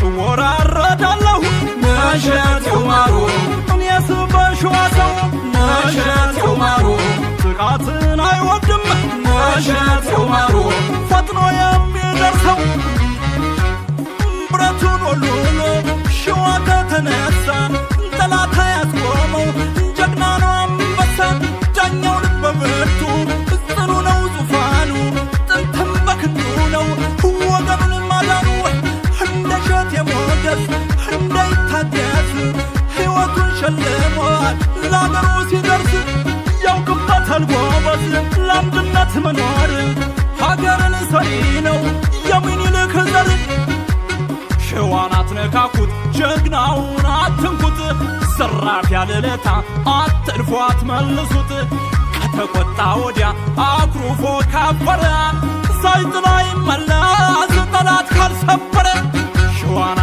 እወራረዳለሁ ነሸቴው ማሩ፣ እኔስ በሸዋ ሰው ነሸቴው ማሩ። ጥቃትን አይወድም ነሸቴው ማሩ፣ ፈጥኖ የሚደርሰው። ብረቱን ወልውሎ ሸዋ ከተነሳ ጠላት ያስቆመው ጀግና ነው አንበሳ። ዳኛው ልበ ብርቱ ጽኑ ነው ዙፋኑ፣ ጥንትም በክንዱ ነው ወገኑን ማዳኑ። እንደ እሸት የሞገስ እንዳይታገስ ሕይወቱን ሸልሟል ለአገሩ ሲደርስ። ያውቅበታል ጎበዝ ለአንድነት መኖር፣ ሀገርን ሰሪ ነው የሚኒልክ ዘር። ሸዋን አትነካኩት፣ ጀግናውን አትንኩት፣ ዘራፍ ያለለታ አትልፎ አትመልሱት። ከተቆጣ ወዲያ አኩርፎ ካፈረ ሳይጥላ ይመለስ ጠላት ካልሰበረ። ሸዋን